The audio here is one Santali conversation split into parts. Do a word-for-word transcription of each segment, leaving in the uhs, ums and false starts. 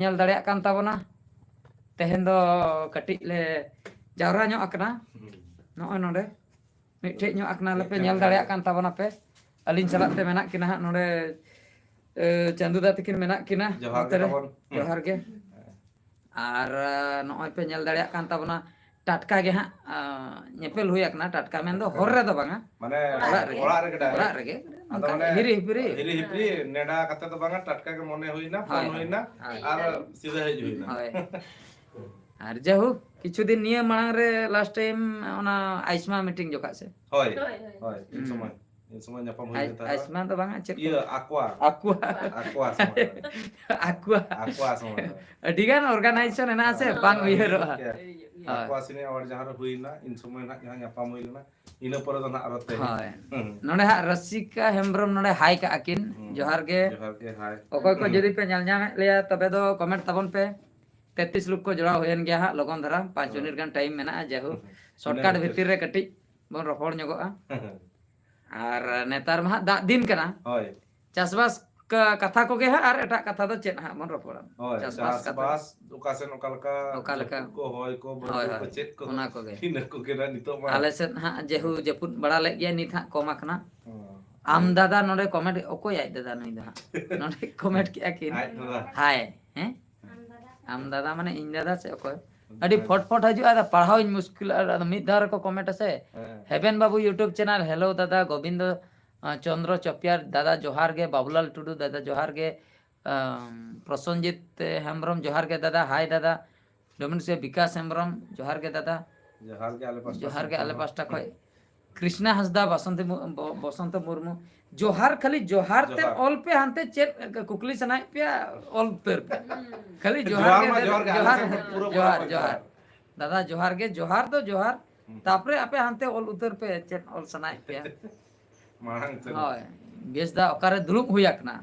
ᱧᱮᱞ ᱫᱟᱲᱮᱭᱟᱜ ᱠᱟᱱ ᱛᱟᱵᱚᱱᱟ᱾ ᱛᱮᱦᱮᱧ ᱫᱚ ᱠᱟᱹᱴᱤᱡ ᱞᱮ ᱡᱟᱣᱨᱟ ᱧᱚᱜ ᱟᱠᱟᱱᱟ᱾ ᱱᱚᱜᱼᱚᱭ ᱱᱚᱰᱮ ᱢᱤᱫᱴᱷᱮᱡ ᱧᱚᱜ ᱟᱠᱟᱱᱟ ᱞᱮᱯᱮ, ᱧᱮᱞ ᱫᱟᱲᱮᱭᱟᱜ ᱠᱟᱱ ᱛᱟᱵᱚᱱᱟ ᱯᱮ᱾ ᱟᱹᱞᱤᱧ ᱥᱟᱞᱟᱜ ᱛᱮ ᱢᱮᱱᱟᱜ ᱠᱤᱱᱟ ᱦᱟᱸᱜ ᱱᱚᱰᱮ, ᱮ, ᱪᱟᱸᱫᱩ ᱫᱟ ᱛᱟᱹᱠᱤᱱ ᱢᱮᱱᱟᱜ ᱠᱤᱱᱟ ᱡᱚᱦᱟᱨ ᱜᱮ ᱱᱚᱛᱮ ᱨᱮ᱾ ᱛᱟᱵᱚᱱ᱾ ᱡᱚᱦᱟᱨ ᱜᱮ᱾ ᱟᱨ, ᱮ, ᱱᱚᱜᱼᱚᱭ ᱯᱮ ᱧᱮᱞ ᱫᱟᱲᱮᱭᱟᱜ ᱠᱟᱱ ᱛᱟᱵᱚᱱᱟ, ᱴᱟᱴᱠᱟ ᱜᱮ ᱦᱟᱸᱜ, ᱟ, ᱧᱮᱯᱮᱞ ᱦᱩᱭ ᱟᱠᱟᱱᱟ᱾ ᱴᱟᱴᱠᱟ ᱢᱮᱱᱫᱚ ᱦᱚᱨ ᱨᱮᱫᱚ ᱵᱟᱝᱟ, ᱢᱟᱱᱮ ᱚᱲᱟᱜ ᱨᱮᱜᱮ᱾ ᱚᱲᱟᱜ ᱨᱮᱜᱮ direct᱾ ᱚᱲᱟᱜ ᱨᱮᱜᱮ᱾ ᱟᱫᱚ ᱚᱱᱠᱟ ᱢᱟᱱᱮ ᱦᱤᱨᱤ ᱦᱤᱯᱤᱨᱤ᱾ ᱦᱤᱨᱤ ᱦᱤᱯᱤᱨᱤ ᱱᱮᱰᱟ ᱠᱟᱛᱮ ᱫᱚ ᱵᱟᱝᱟ, ᱴᱟᱴᱠᱟ ᱜᱮ ᱢᱚᱱᱮ ᱦᱩᱭᱱᱟ, ᱦᱳᱭ, ᱯᱷᱳᱱ ᱦᱳᱭ, ᱦᱩᱭᱱᱟ, ᱦᱳᱭ᱾ ᱟᱨ ᱥᱤᱫᱷᱟᱹ ᱦᱮᱡ ᱦᱩᱭᱱᱟ᱾ ᱦᱳᱭ᱾ ᱟᱨ ᱡᱟᱭᱦᱳᱠ, ᱠᱤᱪᱷᱩ ᱫᱤᱱ ᱱᱤᱭᱟᱹ ᱢᱟᱲᱟᱝ ᱨᱮ last time ᱚᱱᱟ ᱟᱭᱥᱢᱟ meeting ᱡᱚᱠᱷᱟᱜ ᱥᱮ? ᱦᱳᱭ, ᱦᱳᱭ, ᱦᱳᱭ᱾ ᱦᱳᱭ, ᱩᱱ ᱦᱩᱸ᱾ ᱥᱚᱢᱚᱭ, ᱩᱱ ᱥᱚᱢᱚᱭ ᱧᱟᱯᱟᱢ ᱦᱩᱭ ᱟᱭ-, ᱞᱮᱱ ᱛᱟᱦᱮᱸᱫ᱾ ᱟᱭᱥᱢᱟ ᱫᱚ ᱵᱟᱝᱟ, ᱪᱮᱫ ᱠᱚ? ᱤᱭᱟᱹ, ᱟᱠᱣᱟ᱾ ᱟᱠᱣᱟ᱾ ᱟᱠᱣᱟ ᱥᱚᱢᱚᱭ ᱨᱮ᱾ ᱟᱠᱣᱟ᱾ ᱟᱠᱣᱟ ᱥᱚᱢᱚᱭ ᱨᱮ᱾ ᱟᱹᱰᱤ ᱜᱟᱱ organization ᱦᱮᱱᱟᱜᱼᱟ ᱥᱮ, ᱦᱳᱭ, ᱵᱟᱝ ᱦᱳᱭ, ᱩᱭᱦᱟᱹᱨᱚᱜᱼᱟ᱾ ᱦᱳᱭ, ᱦᱳᱭ᱾ ᱦᱳᱭ᱾ ᱟᱠᱣᱟ ᱥᱤᱱᱮ award ᱡᱟᱦᱟᱸ ᱨᱮ ᱦᱩᱭᱱᱟ, ᱤᱱ ᱥᱚᱢᱚᱭ ᱱᱟᱜ ᱡᱟᱦᱟᱸ ᱧᱟᱯᱟᱢ ᱦᱩᱭ ᱞᱮᱱᱟ, ᱤᱱᱟᱹ ᱯᱚᱨᱮ ᱫᱚ ᱱᱟᱜ ᱟᱨᱚ ᱛᱮᱦᱮᱧ᱾ ᱦᱳᱭ᱾ ᱦᱩᱸ᱾ ᱱᱚᱰᱮ ᱦᱟᱸᱜ ᱨᱚᱥᱤᱠᱟ ᱦᱮᱢᱵᱨᱚᱢ ᱱᱚᱰᱮ hi ᱠᱟᱜᱼᱟ ᱠᱤᱱ᱾ ᱦᱩᱸ᱾ ᱡᱚᱦᱟᱨ ᱜᱮ᱾ ᱡᱚᱦᱟᱨ ᱜᱮ, hi᱾ ᱚᱠᱚᱭ ᱠᱚ ᱦᱩᱸ᱾ ᱡᱩᱫᱤ ᱯᱮ ᱧᱮᱞ ᱧᱟᱢᱮᱫ ᱞᱮᱭᱟ, ᱛᱚᱵᱮ ᱫᱚ comment ᱛᱟᱵᱚᱱ ᱯᱮ᱾ ᱛᱮᱛᱨᱤᱥ ᱞᱚᱠᱠᱷᱚ ᱡᱚᱲᱟᱣ ᱦᱩᱭᱮᱱ ᱜᱮᱭᱟ ᱦᱟᱸᱜ, ᱞᱚᱜᱚᱱ ᱫᱷᱟᱨᱟ, ᱯᱟᱸᱪ ᱦᱳᱭ᱾ ᱢᱤᱱᱤᱴ ᱜᱟᱱ time ᱢᱮᱱᱟᱜᱼᱟ, ᱡᱟᱭᱦᱳᱠ, ᱦᱩᱸ᱾ shortcut ᱤᱱᱟᱹ ᱵᱷᱤᱛᱤᱨ ᱵᱷᱤᱛᱤᱨ ᱨᱮ ᱠᱟᱹᱴᱤᱡ ᱵᱚᱱ ᱨᱚᱯᱚᱲ ᱧᱚᱜᱚᱜᱼᱟ᱾ ᱟᱨ ᱱᱮᱛᱟᱨ ᱢᱟ ᱦᱟᱸᱜ ᱫᱟᱜ ᱫᱤᱱ ᱠᱟᱱᱟ᱾ ᱦᱳᱭ᱾ ᱪᱟᱥᱵᱟᱥ ᱠᱟ-, ᱠᱟᱛᱷᱟ ᱠᱚᱜᱮ ᱦᱟᱸᱜ, ᱟᱨ ᱮᱴᱟᱜ ᱠᱟᱛᱷᱟ ᱫᱚ ᱪᱮᱫ ᱦᱟᱸᱜ ᱵᱚᱱ ᱨᱚᱯᱚᱲᱟ? ᱦᱳᱭ, ᱪᱟᱥᱵᱟᱥ ᱠᱟᱛᱷᱟ᱾ ᱪᱟᱥᱵᱟᱥ ᱚᱠᱟ ᱥᱮᱱ ᱚᱠᱟ ᱞᱮᱠᱟ, ᱚᱠᱟ ᱞᱮᱠᱟ? ᱡᱟᱹᱯᱩᱫ ᱠᱚ, ᱦᱚᱭ ᱠᱚ, ᱦᱳᱭ, ᱵᱟᱹᱨᱰᱩ ᱠᱚ, ᱦᱳᱭ, ᱪᱮᱫ ᱠᱚ, ᱚᱱᱟ ᱠᱚᱜᱮ᱾ ᱤᱱᱟᱹ ᱠᱚᱜᱮ ᱱᱟᱜ ᱱᱤᱛᱚᱜ ᱢᱟ᱾ ᱟᱞᱮ ᱥᱮᱫ ᱦᱟᱸᱜ ᱡᱮᱦᱩ ᱡᱟᱹᱯᱩᱫ ᱵᱟᱲᱟ ᱞᱮᱫ ᱜᱮᱭᱟ, ᱱᱤᱛ ᱦᱟᱸᱜ ᱠᱚᱢ ᱟᱠᱟᱱᱟ᱾ ᱦᱚᱸ᱾ ᱟᱢ ᱫᱟᱫᱟ ᱱᱚᱰᱮ comment, ᱚᱠᱚᱭ ᱟᱡ ᱫᱟᱫᱟ ᱱᱩᱭ ᱫᱚ ᱦᱟᱸᱜ? ᱱᱚᱰᱮ comment ᱠᱮᱜᱼᱟ ᱠᱤᱱ᱾ ᱟᱡ ᱫᱟᱫᱟ᱾ Hi, ᱦᱮᱸ? ᱟᱢ ᱫᱟᱫᱟ ᱢᱟᱱᱮ ᱤᱧ ᱫᱟᱫᱟ ᱥᱮ ᱚᱠᱚᱭ? ᱟᱹᱰᱤ ᱦᱮᱸ᱾ ᱯᱷᱚᱴ ᱯᱷᱚᱴ ᱦᱤᱡᱩᱜᱼᱟ, ᱟᱫᱚ ᱯᱟᱲᱦᱟᱣ ᱤᱧ ᱢᱩᱥᱠᱤᱞᱚᱜᱼᱟ, ᱟᱫᱚ ᱢᱤᱫ ᱫᱷᱟᱣ ᱨᱮᱠᱚ comment ᱟ ᱥᱮ᱾ ᱦᱮᱸ᱾ ᱦᱮᱵᱮᱱ ᱵᱟᱹᱵᱩ YouTube channel, hello ᱫᱟᱫᱟ, ᱜᱳᱵᱤᱱᱫᱚ, ᱟᱸ, ᱪᱚᱱᱫᱨᱚ ᱪᱚᱯᱮᱭᱟᱨ, ᱫᱟᱫᱟ ᱡᱚᱦᱟᱨ ᱜᱮ, ᱵᱟᱵᱩᱞᱟᱞ ᱴᱩᱰᱩ, ᱫᱟᱫᱟ ᱡᱚᱦᱟᱨ ᱜᱮ, ᱟᱸ, ᱯᱨᱚᱥᱚᱱᱡᱤᱛ ᱦᱮᱢᱵᱨᱚᱢ, ᱡᱚᱦᱟᱨ ᱜᱮ ᱫᱟᱫᱟ, hi ᱫᱟᱫᱟ, ᱰᱚᱢᱤᱱᱤᱠ ᱥᱮ ᱵᱤᱠᱟᱥ ᱦᱮᱢᱵᱨᱚᱢ, ᱡᱚᱦᱟᱨ ᱜᱮ ᱫᱟᱫᱟ᱾ ᱡᱚᱦᱟᱨ ᱜᱮ ᱟᱞᱮ ᱯᱟᱥᱴᱟ ᱡᱚᱦᱟᱨ ᱥᱮᱱ ᱜᱮ ᱠᱷᱚᱱ ᱟᱞᱮ ᱦᱚᱸ᱾ ᱯᱟᱥᱴᱟ ᱠᱷᱚᱱ᱾ ᱠᱨᱤᱥᱱᱟ ᱦᱟᱸᱥᱫᱟ, ᱵᱟᱥᱚᱱᱛᱤ ᱢᱩ-, ᱵᱚ-, ᱵᱚᱥᱚᱱᱛᱚ ᱢᱩᱨᱢᱩ, ᱡᱚᱦᱟᱨ, ᱠᱷᱟᱹᱞᱤ ᱡᱚᱦᱟᱨ ᱛᱮᱫ ᱡᱚᱦᱟᱨ᱾ ᱚᱞ ᱯᱮ, ᱦᱟᱱᱛᱮ ᱪᱮᱫ ᱠᱩᱠᱞᱤ ᱥᱟᱱᱟᱭᱮᱫ ᱯᱮᱭᱟ, ᱚᱞ ᱩᱛᱟᱹᱨ ᱯᱮ᱾ ᱦᱩᱸ᱾ ᱠᱷᱟᱹᱞᱤ ᱡᱚᱦᱟᱨ ᱡᱚᱦᱟᱨ ᱜᱮ, ᱢᱟ ᱡᱚᱦᱟᱨ ᱜᱮ, ᱟᱞᱮ ᱡᱚᱦᱟᱨ, ᱥᱮᱫ ᱠᱷᱚᱱ ᱯᱩᱨᱟᱹ ᱡᱚᱦᱟᱨ, ᱵᱚᱨᱟᱵᱚᱨ ᱡᱚᱦᱟᱨ᱾ ᱡᱚᱦᱟᱨ᱾ ᱫᱟᱫᱟ ᱡᱚᱦᱟᱨ ᱜᱮ, ᱡᱚᱦᱟᱨ ᱫᱚ ᱡᱚᱦᱟᱨ᱾ ᱦᱩᱸ᱾ ᱛᱟᱯᱚᱨᱮ ᱟᱯᱮ ᱦᱟᱱᱛᱮ ᱚᱞ ᱩᱛᱟᱹᱨ ᱯᱮ, ᱪᱮᱫ ᱚᱞ ᱥᱟᱱᱟᱭᱮᱫ ᱯᱮᱭᱟ᱾ ᱢᱟᱲᱟᱝ ᱛᱮ᱾ ᱦᱳᱭ, ᱵᱮᱥ ᱫᱟ ᱚᱠᱟᱨᱮ ᱫᱩᱲᱩᱵ ᱦᱩᱭ ᱟᱠᱟᱱᱟ?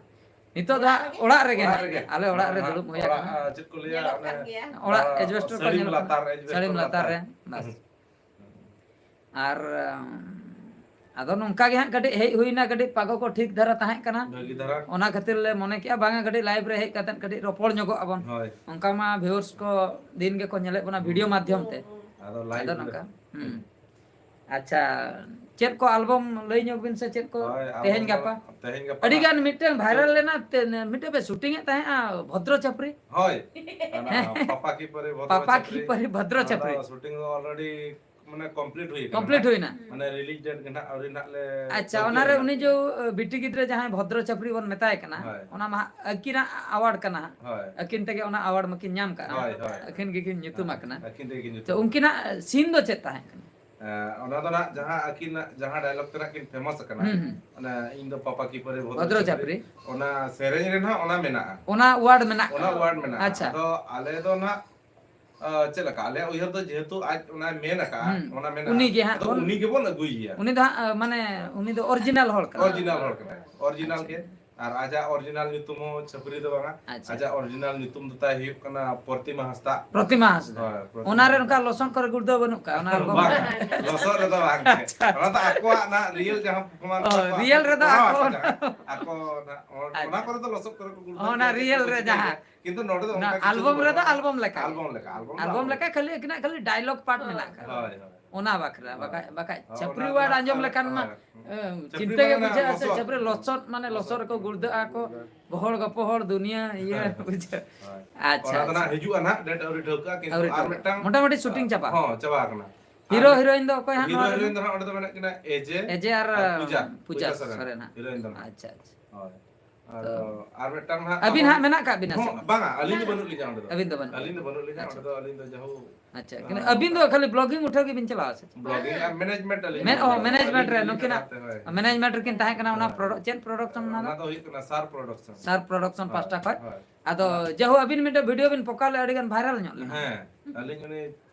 ᱱᱤᱛᱚᱜ ᱫᱚ ᱦᱟᱸᱜ ᱚᱲᱟᱜ ᱨᱮᱜᱮ ᱚᱲᱟᱜ ᱦᱟᱸᱜ, ᱨᱮᱜᱮ᱾ ᱟᱞᱮ ᱚᱲᱟᱜ ᱨᱮ ᱚᱲᱟᱜ, ᱫᱩᱲᱩᱵ ᱦᱩᱭ ᱚᱲᱟᱜ, ᱟᱠᱟᱱᱟ᱾ ᱟᱨ ᱪᱮᱫ ᱠᱚ ᱞᱟᱹᱭᱟ, ᱧᱮᱞᱚᱜ ᱚᱱᱮ, ᱠᱟᱱ ᱜᱮᱭᱟ᱾ ᱚᱲᱟᱜ ᱟᱨ ᱮᱡᱵᱮᱥᱴᱟᱨ ᱠᱚ ᱥᱟᱹᱲᱤᱢ ᱧᱮᱞᱚᱜ ᱞᱟᱛᱟᱨ, ᱠᱟᱱᱟ᱾ ᱮᱡᱵᱮᱥᱴᱟᱨ ᱥᱟᱹᱲᱤᱢ ᱞᱟᱛᱟᱨ ᱞᱟᱛᱟᱨ᱾ ᱨᱮ, ᱵᱟᱥ᱾ ᱟᱨ, ᱟᱢ, ᱟᱫᱚ ᱱᱚᱝᱠᱟ ᱜᱮ ᱦᱟᱸᱜ ᱠᱟᱹᱴᱤᱡ ᱦᱮᱡ ᱦᱩᱭᱱᱟ, ᱠᱟᱹᱴᱤᱡ ᱯᱟᱜᱚ ᱠᱚ ᱴᱷᱤᱠ ᱫᱷᱟᱨᱟ ᱛᱟᱦᱮᱸ ᱠᱟᱱᱟ᱾ ᱵᱷᱟᱹᱜᱤ ᱫᱷᱟᱨᱟ᱾ ᱚᱱᱟ ᱠᱷᱟᱹᱛᱤᱨ ᱞᱮ ᱢᱚᱱᱮ ᱠᱮᱜᱼᱟ, ᱵᱟᱝᱟ, ᱠᱟᱹᱴᱤᱡ live ᱨᱮ ᱦᱮᱡ ᱠᱟᱛᱮᱫ ᱠᱟᱹᱴᱤᱡ ᱨᱚᱯᱚᱲ ᱧᱚᱜᱚᱜ ᱟᱵᱚᱱ᱾ ᱦᱳᱭ᱾ ᱚᱱᱠᱟ ᱢᱟ viewers ᱠᱚ ᱫᱤᱱ ᱜᱮᱠᱚ ᱧᱮᱞᱮᱫ ᱵᱚᱱᱟ video ᱢᱟᱫᱽᱫᱷᱚᱢ ᱛᱮ᱾ ᱟᱫᱚ live ᱟᱫᱚ ᱨᱮ᱾ ᱱᱚᱝᱠᱟ, ᱦᱩᱸ᱾ ᱟᱪᱪᱷᱟ, ᱪᱮᱫ ᱠᱚ album ᱞᱟᱹᱭ ᱧᱚᱜ ᱵᱤᱱ ᱥᱮ, ᱪᱮᱫ ᱠᱚ ᱦᱳᱭ, ᱛᱮᱦᱮᱧ album ᱜᱟᱯᱟ? ᱛᱮᱦᱮᱧ ᱜᱟᱯᱟ ᱟᱹᱰᱤ ᱜᱟᱱ ᱢᱤᱫᱴᱟᱝ viral ᱞᱮᱱᱟ, ᱛᱮ-, ᱢᱤᱫᱴᱟᱝ ᱯᱮ shooting ᱮᱫ ᱛᱟᱦᱮᱸᱜᱼᱟ, ᱵᱷᱚᱫᱨᱚ ᱪᱷᱟᱯᱨᱤ᱾ ᱦᱳᱭ, ᱚᱱᱟ ᱦᱮᱸ᱾ ᱯᱟᱯᱟ ᱠᱤ ᱯᱟᱨᱤ ᱵᱷᱚᱫᱨᱚ ᱯᱟᱯᱟ ᱪᱷᱟᱯᱨᱤ᱾ ᱠᱤ ᱯᱟᱨᱤ ᱵᱷᱚᱫᱨᱚ ᱚᱱᱟ ᱫᱚ ᱪᱷᱟᱯᱨᱤ᱾ Shooting ᱫᱚ already ᱢᱟᱱᱮ complete ᱦᱩᱭ ᱟᱠᱟᱱᱟ᱾ Complete ᱦᱩᱭᱱᱟ᱾ ᱢᱟᱱᱮ release date ᱜᱮ ᱱᱟᱦᱟᱜ ᱟᱹᱣᱨᱤ ᱱᱟᱦᱟᱜ ᱞᱮ ᱟᱪᱪᱷᱟ, ᱴᱷᱟᱹᱣᱠᱟᱹ ᱚᱱᱟᱨᱮ ᱭᱟᱞᱮ᱾ ᱩᱱᱤ ᱡᱮ, ᱟᱹ, ᱵᱤᱴᱤ ᱜᱤᱫᱽᱨᱟᱹ ᱡᱟᱦᱟᱸᱭ ᱵᱷᱚᱫᱨᱚ ᱪᱷᱟᱯᱨᱤ ᱵᱚᱱ ᱢᱮᱛᱟᱭ ᱠᱟᱱᱟ, ᱦᱳᱭ᱾ ᱚᱱᱟ ᱢᱟ ᱦᱟᱸᱜ ᱟᱹᱠᱤᱱᱟᱜ award ᱠᱟᱱᱟ ᱦᱟᱸᱜ᱾ ᱦᱳᱭ᱾ ᱟᱹᱠᱤᱱ ᱛᱮᱜᱮ ᱚᱱᱟ award ᱢᱟᱹᱠᱤᱱ ᱧᱟᱢ ᱠᱟᱜᱼᱟ᱾ ᱦᱳᱭ, ᱦᱳᱭ᱾ ᱟᱹᱠᱤᱱ ᱜᱮᱠᱤᱱ ᱧᱩᱛᱩᱢ ᱟᱠᱟᱱᱟ᱾ ᱟᱹᱠᱤᱱ ᱛᱮᱜᱮ ᱠᱤᱱ ᱛᱚ, ᱧᱩᱛᱩᱢ ᱩᱱᱠᱤᱱᱟᱜ scene ᱫᱚ ᱪᱮᱫ ᱛᱟᱦᱮᱸ ᱠᱟᱱᱟ? ᱮᱸ, ᱚᱱᱟ ᱫᱚ ᱱᱟᱦᱟᱜ ᱡᱟᱦᱟᱸ ᱟᱹᱠᱤᱱᱟᱜ ᱡᱟᱦᱟᱸ dialogue ᱛᱮ ᱱᱟᱦᱟᱜ ᱠᱤᱱ famous ᱟᱠᱟᱱᱟ, ᱦᱩᱸ, ᱦᱩᱸ᱾ ᱚᱱᱟ ᱤᱧ ᱫᱚ ᱯᱟᱯᱟ ᱠᱤ ᱯᱟᱨᱮ ᱵᱷᱚᱫᱨᱚ ᱵᱷᱚᱫᱨᱚ ᱪᱷᱟᱯᱨᱤ, ᱪᱷᱟᱯᱨᱤ᱾ ᱚᱱᱟ ᱥᱮᱨᱮᱧ ᱨᱮ ᱱᱟᱦᱟᱜ ᱚᱱᱟ ᱢᱮᱱᱟᱜᱼᱟ᱾ ᱚᱱᱟ award ᱢᱮᱱᱟᱜ ᱚᱱᱟ ᱠᱟᱫᱟ᱾ Award ᱢᱮᱱᱟᱜᱼᱟ᱾ ᱟᱪᱪᱷᱟ᱾ ᱟᱫᱚ ᱟᱞᱮ ᱫᱚ ᱱᱟᱦᱟᱜ, ᱟ, ᱪᱮᱫ ᱞᱮᱠᱟ, ᱟᱞᱮᱭᱟᱜ ᱩᱭᱦᱟᱹᱨ ᱫᱚ ᱡᱮᱦᱮᱛᱩ ᱟᱡ ᱚᱱᱟᱭ ᱢᱮᱱ ᱟᱠᱟᱫᱼᱟ, ᱦᱩᱸ᱾ ᱚᱱᱟ ᱢᱮᱱᱟᱜᱼᱟ, ᱩᱱᱤ ᱜᱮ ᱦᱟᱸᱜ ᱟᱫᱚ ᱵᱚᱱ, ᱩᱱᱤ ᱜᱮᱵᱚᱱ ᱟᱹᱜᱩᱭᱮᱭᱟ᱾ ᱩᱱᱤ ᱫᱚ ᱦᱟᱸᱜ, ᱟ, ᱢᱟᱱᱮ, ᱩᱱᱤ ᱫᱚ original ᱦᱚᱲ ᱠᱟᱱᱟᱭ᱾ Original ᱦᱚᱲ ᱠᱟᱱᱟᱭ, original ᱟᱪᱪᱷᱟ᱾ ᱜᱮ᱾ ᱟᱨ ᱟᱡᱟᱜ original ᱧᱩᱛᱩᱢ ᱦᱚᱸ ᱪᱷᱟᱹᱯᱨᱤ ᱫᱚ ᱵᱟᱝᱟ, ᱟᱪᱪᱷᱟ᱾ ᱟᱡᱟᱜ original ᱧᱩᱛᱩᱢ ᱫᱚ ᱛᱟᱭ ᱦᱩᱭᱩᱜ ᱠᱟᱱᱟ ᱯᱨᱚᱛᱤᱢᱟ ᱦᱟᱸᱥᱫᱟ᱾ ᱯᱨᱚᱛᱤᱢᱟ ᱦᱟᱸᱥᱫᱟ᱾ ᱦᱳᱭ, ᱯᱨᱚᱛᱤᱢᱟ ᱚᱱᱟᱨᱮ ᱦᱟᱸᱥᱫᱟ᱾ ᱚᱱᱠᱟ ᱞᱚᱥᱚᱱ ᱠᱚᱨᱮ ᱜᱩᱲᱫᱟᱹᱣ ᱵᱟᱹᱱᱩᱜ ᱠᱟᱜᱼᱟ, ᱚᱱᱟ album ᱨᱮ? ᱵᱟᱝ, ᱞᱚᱥᱚᱫ ᱨᱮᱫᱚ ᱵᱟᱝ ᱜᱮ᱾ ᱟᱪᱪᱷᱟ, ᱟᱪᱪᱷᱟ᱾ ᱚᱱᱟ ᱫᱚ ᱟᱠᱚᱣᱟᱜ ᱱᱟᱜ real ᱡᱟᱦᱟᱸ performance ᱚ, ᱟᱠᱚ real ᱨᱮᱫᱚ ᱵᱮᱱᱟᱣ ᱟᱠᱚ ᱟᱠᱟᱫᱟ, ᱟᱠᱚ ᱱᱟᱜ, ᱚᱱᱟ ᱟᱪᱪᱷᱟ᱾ ᱠᱚᱨᱮ ᱫᱚ ᱞᱚᱥᱚᱫ ᱠᱚᱨᱮ ᱠᱚ ᱜᱩᱲᱫᱟᱹᱣ ᱚᱱᱟ ᱜᱮᱭᱟ, real ᱠᱤᱱᱛᱩ ᱨᱮ ᱠᱚ ᱪᱤᱠᱟᱹᱭ ᱡᱟᱦᱟᱸ᱾ ᱜᱮᱭᱟ? ᱠᱤᱱᱛᱩ ᱱᱚᱰᱮ ᱫᱚ ᱚᱱᱟ ᱚᱱᱠᱟ ᱠᱤᱪᱷᱩ album ᱫᱚ ᱨᱮᱫᱚ ᱵᱟᱹᱱᱩᱜᱼᱟ᱾ Album ᱞᱮᱠᱟ᱾ Album ᱞᱮᱠᱟ, album ᱫᱚ Album album᱾ ᱞᱮᱠᱟ, ᱠᱷᱟᱹᱞᱤ ᱟᱹᱠᱤᱱᱟᱜ ᱠᱷᱟᱹᱞᱤ dialogue part ᱢᱮᱱᱟᱜ ᱠᱟᱫᱟ᱾ ᱦᱳᱭ, ᱦᱳᱭ᱾ ᱚᱱᱟ ᱵᱟᱠᱷᱨᱟ, ᱦᱳᱭ᱾ ᱵᱟᱠᱷᱟᱡ, ᱵᱟᱠᱷᱟᱡ ᱦᱳᱭ, ᱪᱷᱟᱹᱯᱨᱤ ᱚᱱᱟ word ᱨᱮᱱᱟᱜ ᱟᱸᱡᱚᱢ ᱞᱮᱠᱷᱟᱱ ᱢᱟ, ᱦᱳᱭ᱾ ᱮ, ᱪᱷᱟᱹᱯᱨᱤ ᱪᱤᱱᱛᱟᱹ ᱜᱮ ᱢᱟᱱᱮ ᱵᱩᱡᱷᱟᱹᱜᱼᱟ ᱥᱮ, ᱞᱚᱥᱚᱫ᱾ ᱪᱷᱟᱹᱯᱨᱤ ᱞᱚᱥᱚᱫ ᱢᱟᱱᱮ ᱞᱚᱥᱚᱫ ᱞᱚᱥᱚᱫ᱾ ᱨᱮᱠᱚ ᱜᱩᱲᱫᱟᱹᱜᱼᱟ ᱠᱚ, ᱜᱚᱦᱚᱲ ᱜᱚᱯᱚᱦᱚᱲ ᱫᱩᱱᱤᱭᱟᱹ ᱤᱭᱟᱹ ᱦᱳᱭ, ᱦᱳᱭ᱾ ᱵᱩᱡᱷᱟᱹᱜ᱾ ᱦᱳᱭ᱾ ᱟᱪᱪᱷᱟ, ᱚᱱᱟ ᱫᱚ ᱟᱪᱪᱷᱟ᱾ ᱱᱟᱜ ᱦᱤᱡᱩᱜᱼᱟ ᱱᱟᱜ, date ᱟᱹᱣᱨᱤ ᱴᱷᱟᱹᱣᱠᱟᱹᱜᱼᱟ, ᱠᱤᱱᱛᱩ ᱟᱹᱣᱨᱤ ᱟᱨ ᱴᱷᱟᱹᱣᱠᱟᱹᱜᱼᱟ᱾ ᱢᱤᱫᱴᱟᱝ, ᱢᱚᱴᱟᱢᱩᱴᱤ shooting ᱪᱟᱵᱟ᱾ ᱦᱚᱸ, ᱪᱟᱵᱟ ᱟᱠᱟᱱᱟ᱾ ᱟᱨ hero ᱢᱤᱫ-, heroine ᱫᱚ ᱚᱠᱚᱭ ᱦᱟᱸᱜ hero ᱱᱚᱣᱟ heroine ᱨᱮᱫᱚ? ᱫᱚ ᱱᱟᱜ ᱚᱸᱰᱮ ᱫᱚ ᱢᱮᱱᱟᱜ ᱠᱤᱱᱟ ᱮᱡᱮ ᱮᱡᱮ ᱟᱨ, ᱟᱨ ᱯᱩᱡᱟ, ᱯᱩᱡᱟ ᱯᱩᱡᱟ ᱥᱚᱨᱮᱱ᱾ ᱥᱚᱨᱮᱱ ᱦᱟᱸᱜ᱾ Heroine ᱫᱚ ᱱᱟᱜ᱾ ᱟᱪᱪᱷᱟ, ᱟᱪᱪᱷᱟ᱾ ᱦᱳᱭ᱾ ᱛᱚ ᱟᱫᱚ ᱟᱨ ᱢᱤᱫᱴᱟᱝ ᱱᱟᱜ ᱟᱹᱵᱤᱱ ᱟᱵᱚ ᱦᱟᱸᱜ ᱢᱮᱱᱟᱜ ᱠᱟᱜ ᱵᱤᱱᱟ ᱥᱮ ᱦᱚᱸ, ᱵᱟᱝ? ᱵᱟᱝᱟ, ᱟᱹᱞᱤᱧ ᱫᱚ ᱵᱟᱹᱱᱩᱜ ᱞᱤᱧᱟ ᱚᱸᱰᱮ ᱫᱚ᱾ ᱟᱹᱵᱤᱱ ᱫᱚ ᱵᱟᱹᱱᱩᱜ ᱟᱹᱞᱤᱧ ᱵᱤᱱᱟ᱾ ᱫᱚ ᱵᱟᱹᱱᱩᱜ ᱞᱤᱧᱟ ᱟᱪᱪᱷᱟ᱾ ᱚᱸᱰᱮ ᱫᱚ, ᱠᱤᱱᱛᱩ ᱟᱹᱞᱤᱧ ᱟᱹᱵᱤᱱ ᱫᱚ ᱫᱚ ᱠᱷᱟᱹᱞᱤ vlogging ᱩᱴᱷᱟᱹᱣ ᱜᱮᱵᱤᱱ ᱪᱟᱞᱟᱣᱟ ᱥᱮ ᱪᱮᱫ? Vlogging ᱟᱨ management ᱟᱹᱞᱤᱧ ᱢᱮ-, ᱞᱤᱧ ᱚ, ᱵᱮᱱᱟᱣᱟ᱾ management ᱨᱮ ᱟᱹᱞᱤᱧ ᱱᱩᱠᱤᱱᱟᱜ ᱱᱤᱡᱮᱛᱮ, ᱦᱳᱭ᱾ management ᱨᱮᱠᱤᱱ ᱛᱟᱦᱮᱸ ᱠᱟᱱᱟ, ᱚᱱᱟ ᱦᱳᱭ᱾ ᱯᱨᱚᱰᱚ-, ᱪᱮᱫ production ᱚᱱᱟ ᱚᱱᱟ ᱫᱚ? ᱫᱚ ᱦᱩᱭᱩᱜ ᱠᱟᱱᱟ ᱥᱟᱨ Production᱾ ᱥᱟᱨ Production ᱦᱳᱭ, ᱯᱟᱦᱴᱟ ᱠᱷᱚᱡ᱾ ᱦᱳᱭ᱾ ᱟᱫᱚ ᱚᱱᱟ ᱡᱟᱭᱦᱳᱠ, ᱟᱹᱵᱤᱱ ᱢᱤᱫᱴᱮᱱ video ᱵᱤᱱ ᱯᱚᱠᱟᱣ ᱞᱮᱫ, ᱟᱹᱰᱤ ᱜᱟᱱ viral ᱧᱚᱜ ᱞᱮᱱᱟ᱾ ᱦᱮᱸ, ᱟᱹᱞᱤᱧ ᱩᱱᱤ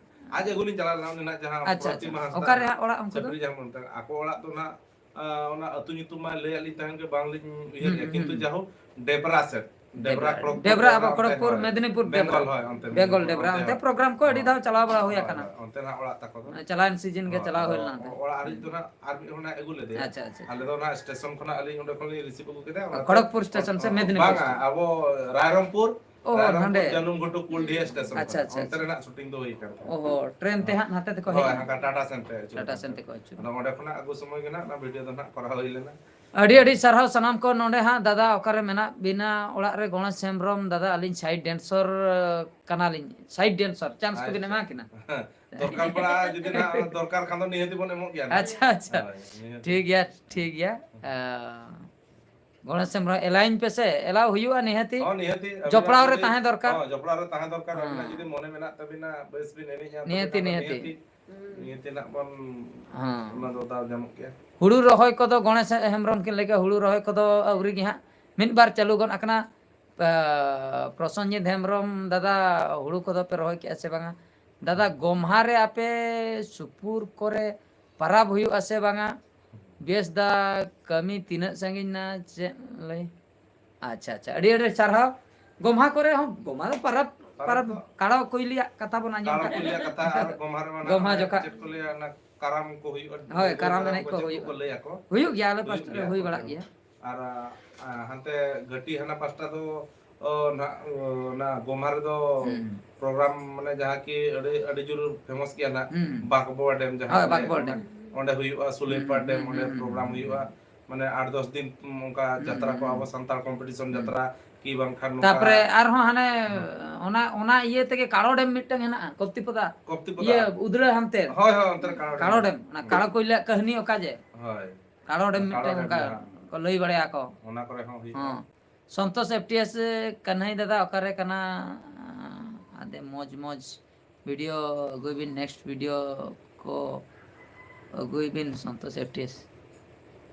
ᱟᱡ ᱟᱹᱜᱩ ᱞᱤᱧ ᱪᱟᱞᱟᱣ ᱞᱮᱱᱟ, ᱩᱱᱤ ᱱᱟᱜ ᱡᱟᱦᱟᱸ ᱟᱪᱪᱷᱟ, ᱯᱨᱚᱛᱤᱢᱟ ᱟᱪᱪᱷᱟ᱾ ᱦᱟᱸᱥᱫᱟ ᱚᱠᱟ ᱨᱮ ᱦᱟᱸᱜ ᱚᱲᱟᱜ ᱩᱱᱠᱩ ᱫᱚ? ᱪᱷᱟᱹᱯᱨᱤ ᱡᱟᱦᱟᱸ ᱵᱚᱱ ᱢᱮᱛᱟᱜ ᱠᱟᱱᱟ, ᱟᱠᱚ ᱚᱲᱟᱜ ᱫᱚ ᱱᱟᱜ, ᱟ, ᱚᱱᱟ ᱟᱹᱛᱩ ᱧᱩᱛᱩᱢ ᱢᱟ ᱞᱟᱹᱭ ᱟᱹᱞᱤᱧ ᱛᱟᱦᱮᱱ ᱜᱮ ᱵᱟᱝᱞᱤᱧ ᱩᱭᱦᱟᱹᱨᱮᱜᱼᱟ, ᱦᱩᱸ, ᱦᱩᱸ, ᱠᱤᱱᱛᱩ ᱦᱩᱸ᱾ ᱡᱟᱭᱦᱳᱠ ᱰᱮᱵᱽᱨᱟ ᱥᱮᱫ᱾ ᱰᱮᱵᱽᱨᱟ, ᱰᱮᱵᱽᱨᱟ, ᱠᱷᱚᱲᱚᱜᱽᱯᱩᱨ, ᱰᱮᱵᱽᱨᱟ ᱚᱱᱛᱮ, ᱰᱮᱵᱽᱨᱟ ᱚᱱᱛᱮ, ᱠᱷᱚᱲᱚᱜᱽᱯᱩᱨ, ᱦᱳᱭ, ᱢᱮᱫᱽᱱᱤᱯᱩᱨ, ᱵᱮᱝᱜᱚᱞ, ᱰᱮᱵᱽᱨᱟ ᱚᱱᱛᱮ ᱦᱳᱭ᱾ ᱯᱨᱳᱜᱨᱟᱢ ᱠᱚ ᱟᱹᱰᱤ ᱫᱷᱟᱣ ᱪᱟᱞᱟᱣ ᱵᱟᱲᱟ ᱦᱩᱭ ᱦᱳᱭ, ᱟᱠᱟᱱᱟ᱾ ᱦᱳᱭ, ᱚᱱᱛᱮ ᱱᱟᱜ ᱚᱲᱟᱜ ᱛᱟᱠᱚ ᱫᱚ᱾ ᱪᱟᱞᱟᱣᱮᱱ ᱥᱤᱡᱤᱱ ᱜᱮ ᱦᱳᱭ, ᱪᱟᱞᱟᱣ ᱦᱩᱭ ᱦᱳᱭ, ᱞᱮᱱᱟ ᱚᱱᱛᱮ᱾ ᱚᱲᱟᱜ ᱟᱹᱰᱤ ᱫᱚ ᱱᱟᱜ ᱟᱨ ᱢᱤᱫ ᱦᱚᱲ ᱱᱟᱜ ᱟᱹᱜᱩ ᱞᱮᱫᱮᱭᱟ᱾ ᱟᱪᱪᱷᱟ, ᱟᱪᱪᱷᱟ, ᱟᱪᱪᱷᱟ᱾ ᱟᱞᱮ ᱫᱚ ᱚᱱᱟ ᱥᱴᱮᱥᱚᱱ ᱠᱷᱚᱱᱟᱜ ᱟᱹᱞᱤᱧ ᱚᱸᱰᱮ ᱠᱷᱚᱱ ᱞᱤᱧ ᱨᱤᱥᱤᱵᱷ ᱟᱹᱜᱩ ᱠᱮᱫᱮᱭᱟ, ᱚᱱᱟᱛᱮ ᱠᱷᱚᱲᱚᱜᱽᱯᱩᱨ ᱥᱴᱮᱥᱚᱱ ᱥᱮ ᱚ, ᱢᱮᱫᱽᱱᱤᱯᱩᱨ ᱵᱟᱝᱟ, ᱥᱴᱮᱥᱚᱱ? ᱟᱵᱚ ᱨᱟᱭᱨᱚᱝᱯᱩᱨ, ᱚ, ᱨᱟᱭᱨᱚᱝᱯᱩᱨ ᱱᱚᱰᱮ᱾ ᱡᱟᱹᱱᱩᱢ ᱜᱷᱩᱴᱩ ᱠᱩᱞᱰᱤᱦᱟ ᱥᱴᱮᱥᱚᱱ ᱟᱪᱪᱷᱟ, ᱠᱷᱚᱱ᱾ ᱟᱪᱪᱷᱟ, ᱚᱱᱛᱮ ᱟᱪᱪᱷᱟ᱾ ᱨᱮᱱᱟᱜ ᱥᱩᱴᱤᱝ ᱫᱚ ᱦᱩᱭ ᱠᱟᱱ ᱛᱟᱦᱮᱸᱫ᱾ ᱚ, ᱴᱨᱮᱱ ᱛᱮ ᱦᱟᱸᱜ ᱱᱟᱛᱮ ᱛᱮᱠᱚ ᱦᱮᱡ ᱦᱳᱭ, ᱮᱱᱟ? ᱦᱟᱱᱠᱟ ᱴᱟᱴᱟ ᱥᱮᱱ ᱛᱮ ᱟᱹᱪᱩᱨ ᱴᱟᱴᱟ ᱠᱟᱱ ᱥᱮᱱ ᱛᱟᱦᱮᱸᱫ᱾ ᱛᱮᱠᱚ ᱟᱹᱪᱩᱨ ᱟᱫᱚ ᱮᱱᱟ᱾ ᱚᱸᱰᱮ ᱠᱷᱚᱱᱟᱜ ᱟᱹᱜᱩ ᱥᱚᱢᱚᱭ ᱜᱮ ᱱᱟᱜ ᱚᱱᱟ ᱵᱷᱤᱰᱤᱭᱳ ᱫᱚ ᱱᱟᱜ ᱠᱚᱨᱟᱣ ᱦᱩᱭ ᱞᱮᱱᱟ᱾ ᱟᱹᱰᱤ ᱟᱹᱰᱤ ᱥᱟᱨᱦᱟᱣ ᱥᱟᱱᱟᱢ ᱠᱚ ᱱᱚᱰᱮ ᱦᱟᱸᱜ ᱫᱟᱫᱟ ᱚᱠᱟᱨᱮ ᱢᱮᱱᱟᱜ ᱵᱤᱱᱟ, ᱚᱲᱟᱜ ᱨᱮ ᱜᱚᱬᱮᱥ ᱦᱮᱢᱵᱨᱚᱢ ᱫᱟᱫᱟ, ᱟᱹᱞᱤᱧ side dancer ᱠᱟᱱᱟᱞᱤᱧ, side dancer chance ᱠᱚᱵᱤᱱ ᱟᱪᱪᱷᱟ᱾ ᱮᱢᱟ ᱠᱤᱱᱟ? ᱫᱚᱨᱠᱟᱨ ᱯᱟᱲᱟᱜᱼᱟ, ᱡᱩᱫᱤ ᱱᱟᱜ ᱫᱚᱨᱠᱟᱨ ᱠᱷᱟᱱ ᱫᱚ ᱱᱤᱦᱟᱹᱛᱤ ᱵᱚᱱ ᱮᱢᱚᱜ ᱜᱮᱭᱟ ᱱᱟᱜ᱾ ᱟᱪᱪᱷᱟ, ᱟᱪᱪᱷᱟ᱾ ᱦᱳᱭ, ᱱᱤᱦᱟᱹᱛᱤ᱾ ᱴᱷᱤᱠ ᱜᱮᱭᱟ, ᱴᱷᱤᱠ ᱜᱮᱭᱟ᱾ ᱟᱸ, ᱜᱚᱬᱮᱥ ᱦᱮᱢᱵᱨᱚᱢ ᱮᱞᱟᱭᱤᱧ ᱯᱮᱥᱮ, ᱮᱞᱟᱣ ᱦᱩᱭᱩᱜᱼᱟ ᱱᱤᱦᱟᱹᱛᱤ᱾ ᱦᱚᱸ, ᱱᱤᱦᱟᱹᱛᱤ ᱟᱹᱵᱤᱱᱟᱜ ᱡᱚᱯᱲᱟᱣ ᱨᱮ ᱡᱩᱫᱤ, ᱛᱟᱦᱮᱸ ᱫᱚᱨᱠᱟᱨ᱾ ᱦᱚᱸ, ᱡᱚᱯᱲᱟᱣ ᱨᱮ ᱛᱟᱦᱮᱸ ᱫᱚᱨᱠᱟᱨ᱾ ᱦᱮᱸ᱾ ᱟᱹᱵᱤᱱᱟᱜ ᱡᱩᱫᱤ ᱢᱚᱱᱮ ᱢᱮᱱᱟᱜ ᱛᱟᱹᱵᱤᱱᱟ, ᱵᱮᱥ ᱵᱤᱱ ᱮᱱᱮᱡᱼᱟ, ᱛᱚᱵᱮ ᱱᱤᱦᱟᱹᱛᱤ, ᱠᱷᱟᱱ ᱫᱚ ᱱᱤᱦᱟᱹᱛᱤ᱾ ᱱᱤᱦᱟᱹᱛᱤ, ᱦᱮᱸ᱾ ᱱᱤᱦᱟᱹᱛᱤ ᱱᱟᱜ ᱵᱚᱱ, ᱦᱮᱸ᱾ ᱚᱱᱟ ᱫᱚ ᱫᱟᱣ ᱧᱟᱢᱚᱜ ᱜᱮᱭᱟ᱾ ᱦᱩᱲᱩ ᱨᱚᱦᱚᱭ ᱠᱚᱫᱚ ᱜᱚᱬᱮᱥ ᱦᱮᱢᱵᱨᱚᱢ ᱠᱤᱱ ᱞᱟᱹᱭ ᱠᱮᱫ, ᱦᱩᱲᱩ ᱨᱚᱦᱚᱭ ᱠᱚᱫᱚ ᱟᱹᱣᱨᱤ ᱜᱮ ᱦᱟᱸᱜ ᱢᱤᱫ ᱵᱟᱨ ᱪᱟᱹᱞᱩ ᱜᱚᱫ ᱟᱠᱟᱱᱟ᱾ ᱯᱨᱚᱥᱚᱱᱡᱤᱛ ᱦᱮᱢᱵᱨᱚᱢ, ᱫᱟᱫᱟ, ᱦᱩᱲᱩ ᱠᱚᱫᱚ ᱯᱮ ᱨᱚᱦᱚᱭ ᱠᱮᱜᱼᱟ ᱥᱮ ᱵᱟᱝᱟ? ᱫᱟᱫᱟ, ᱜᱚᱢᱦᱟ ᱨᱮ ᱟᱯᱮ ᱥᱩᱯᱩᱨ ᱠᱚᱨᱮ ᱯᱟᱨᱟᱵᱽ ᱦᱩᱭᱩᱜᱼᱟ ᱥᱮ ᱵᱟᱝᱟ? ᱵᱮᱥ ᱫᱟ, ᱠᱟᱹᱢᱤ ᱛᱤᱱᱟᱹᱜ ᱥᱟᱺᱜᱤᱧ ᱱᱟ, ᱪᱮᱫ ᱞᱟᱹᱭ? ᱟᱪᱪᱷᱟ, ᱟᱪᱪᱷᱟ, ᱟᱹᱰᱤ ᱟᱹᱰᱤ ᱥᱟᱨᱦᱟᱣ᱾ ᱜᱚᱢᱦᱟ ᱠᱚᱨᱮ ᱦᱚᱸ, ᱜᱚᱢᱦᱟ ᱫᱚ ᱯᱟᱨᱟᱵᱽ, ᱯᱟᱨᱟᱵᱽ ᱯᱟᱨᱟᱵᱽ ᱫᱚ ᱠᱟᱲᱚ ᱠᱩᱭᱞᱤᱭᱟᱜ ᱠᱟᱛᱷᱟ ᱵᱚᱱ ᱟᱸᱡᱚᱢ ᱠᱟᱲᱚ ᱠᱟᱜ ᱠᱩᱭᱞᱤᱭᱟᱜ ᱜᱮᱭᱟ᱾ ᱠᱟᱛᱷᱟ ᱟᱨ ᱜᱚᱢᱦᱟ ᱨᱮᱢᱟ ᱱᱟᱜ ᱜᱚᱢᱦᱟ ᱚᱱᱮ ᱡᱚᱠᱷᱟ᱾ ᱪᱮᱫ ᱠᱚ ᱞᱟᱹᱭᱟ, ᱚᱱᱟ ᱠᱟᱨᱟᱢ ᱠᱚ ᱦᱩᱭᱩᱜᱼᱟ, ᱦᱳᱭ, ᱵᱚᱸᱜᱟ ᱠᱟᱨᱟᱢ ᱠᱟᱨᱟᱢ ᱮᱱᱮᱡ ᱠᱚ ᱠᱚ ᱪᱮᱫ ᱦᱩᱭᱩᱜ᱾ ᱠᱚᱠᱚ ᱞᱟᱹᱭ ᱟᱠᱚ᱾ ᱦᱩᱭᱩᱜ ᱜᱮᱭᱟ, ᱟᱞᱮ ᱦᱩᱭᱩᱜ ᱯᱟᱥᱴᱟ ᱨᱮ ᱜᱮᱭᱟ ᱦᱩᱭ ᱠᱚ᱾ ᱵᱟᱲᱟᱜ ᱜᱮᱭᱟ᱾ ᱟᱨ, ᱟ, ᱦᱟᱱᱛᱮ ᱜᱷᱟᱹᱴᱤ ᱦᱟᱱᱟ ᱯᱟᱥᱴᱟ ᱫᱚ, ᱚ, ᱱᱟ-, ᱚ, ᱚᱱᱟ ᱜᱚᱢᱦᱟ ᱨᱮᱫᱚ ᱦᱩᱸ᱾ ᱯᱨᱳᱜᱨᱟᱢ ᱢᱟᱱᱮ ᱡᱟᱦᱟᱸ ᱠᱤ ᱟᱹᱰᱤ, ᱟᱹᱰᱤ ᱡᱳᱨ ᱯᱷᱮᱢᱟᱥ ᱜᱮᱭᱟ ᱱᱟᱜ, ᱦᱩᱸ᱾ ᱵᱟᱸᱠᱵᱚᱲ ᱰᱮᱢ ᱡᱟᱦᱟᱸ ᱦᱳᱭ, ᱠᱚ ᱞᱟᱹᱭᱟ ᱵᱟᱸᱠᱵᱚᱲ ᱠᱚ ᱰᱮᱢ᱾ ᱱᱟᱜ, ᱚᱸᱰᱮ ᱦᱩᱭᱩᱜᱼᱟ, ᱥᱩᱞᱟᱹᱭᱯᱟᱲ ᱦᱩᱸ, ᱰᱮᱢ, ᱦᱩᱸ, ᱚᱸᱰᱮ ᱦᱩᱸ, ᱯᱨᱳᱜᱨᱟᱢ ᱦᱩᱸ, ᱦᱩᱭᱩᱜᱼᱟ᱾ ᱦᱩᱸ᱾ ᱢᱟᱱᱮ ᱟᱴ ᱫᱚᱥ ᱫᱤᱱ ᱚᱱᱠᱟ ᱦᱩᱸ, ᱡᱟᱛᱨᱟ ᱠᱚ, ᱦᱩᱸ, ᱟᱵᱚ ᱦᱩᱸ᱾ ᱥᱟᱱᱛᱟᱲ ᱠᱚᱢᱯᱤᱴᱤᱥᱚᱱ ᱦᱩᱸ᱾ ᱡᱟᱛᱨᱟ ᱠᱤ ᱵᱟᱝᱠᱷᱟᱱ ᱱᱚᱝᱠᱟ ᱛᱟᱯᱚᱨᱮ ᱟᱨᱦᱚᱸ ᱦᱟᱱᱮ ᱦᱩᱸ᱾ ᱚᱱᱟ, ᱚᱱᱟ ᱤᱭᱟᱹ ᱛᱮᱜᱮ ᱠᱟᱲᱚ ᱰᱮᱢ ᱢᱤᱫᱴᱟᱝ ᱦᱮᱱᱟᱜᱼᱟ, ᱠᱚᱯᱛᱤᱯᱚᱫᱟ᱾ ᱠᱚᱯᱛᱤᱯᱚᱫᱟ᱾ ᱤᱭᱟᱹ ᱩᱫᱽᱲᱟ ᱦᱟᱱᱛᱮ᱾ ᱦᱳᱭ, ᱦᱳᱭ, ᱚᱱᱛᱮ ᱨᱮ ᱠᱟᱲᱚ ᱰᱮᱢ ᱠᱟᱲᱚ ᱦᱮᱱᱟᱜᱼᱟ᱾ ᱰᱮᱢ, ᱚᱱᱟ ᱦᱩᱸ᱾ ᱠᱟᱲᱚ ᱠᱚᱭᱞᱟ ᱠᱟᱹᱦᱱᱤ ᱚᱠᱟ ᱡᱮ? ᱦᱳᱭ᱾ ᱠᱟᱲᱚ ᱰᱮᱢ ᱠᱟᱲᱚ ᱢᱤᱫᱴᱟᱝ ᱰᱮᱢ ᱚᱱᱠᱟ ᱡᱟᱦᱟᱸ᱾ ᱠᱚ ᱞᱟᱹᱭ ᱵᱟᱲᱟᱭᱟ ᱠᱚ᱾ ᱚᱱᱟ ᱠᱚᱨᱮ ᱦᱚᱸ ᱦᱩᱭᱩᱜᱼᱟ᱾ ᱦᱚᱸ᱾ ᱥᱚᱱᱛᱳᱥ ᱮᱯᱷ ᱴᱤ ᱮᱥ ᱠᱟᱹᱱᱦᱟᱹᱭ ᱫᱟᱫᱟ ᱚᱠᱟᱨᱮ ᱠᱟᱱᱟ? ᱟᱫᱮ ᱢᱚᱡᱽ ᱢᱚᱡᱽ ᱵᱷᱤᱰᱤᱭᱳ ᱟᱹᱜᱩᱭ ᱵᱤᱱ, next ᱵᱷᱤᱰᱤᱭᱳ ᱠᱚ ᱟᱹᱜᱩᱭ ᱵᱤᱱ ᱥᱚᱱᱛᱳᱥ ᱮᱯᱷ ᱴᱤ ᱮᱥ᱾